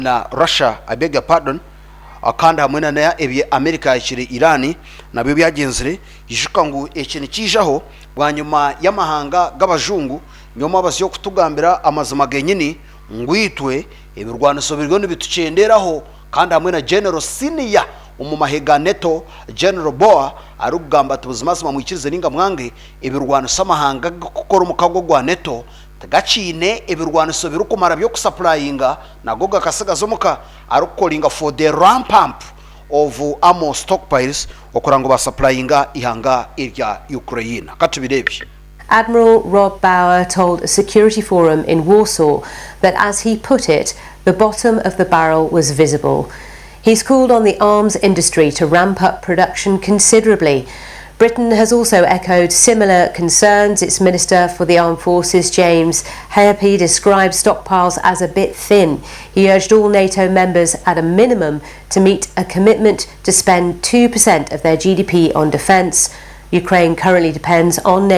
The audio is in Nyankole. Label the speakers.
Speaker 1: Na Russia, I beg your pardon, kandi hamwe na ebi America yahikire Iran nabyo byagyenzire. Ijuka ngu eki nikiijaho bwanyima y'amahanga g'abajungu nyowe abazyo kutugambira amazima genyini ngu itwe ebirwaniso biriyo nibitukyenderaho kandi hamwe na General Senior omu mahe ga NATO General Boa arikugamba ati buzimazima mwikirize ninga mwange ebirwaniso amahanga agakukora omukago gwa NATO Tigakiine ebirwaniso birikumara by'okusapurayinga nago gakasigaza omuka arikukoringa for the ramp up of ammo stockpiles okurora ngu basapurayinga eihanga erya Ukraine. Katubireebe.
Speaker 2: Admiral Rob Bauer told a security forum in Warsaw that, as he put it, the bottom of the barrel was visible. He's called on the arms industry to ramp up production considerably. Britain has also echoed similar concerns. Its Minister for the Armed Forces, James Heappey, described stockpiles as a bit thin. He urged all NATO members at a minimum to meet a commitment to spend 2% of their GDP on defence. Ukraine currently depends on NATO.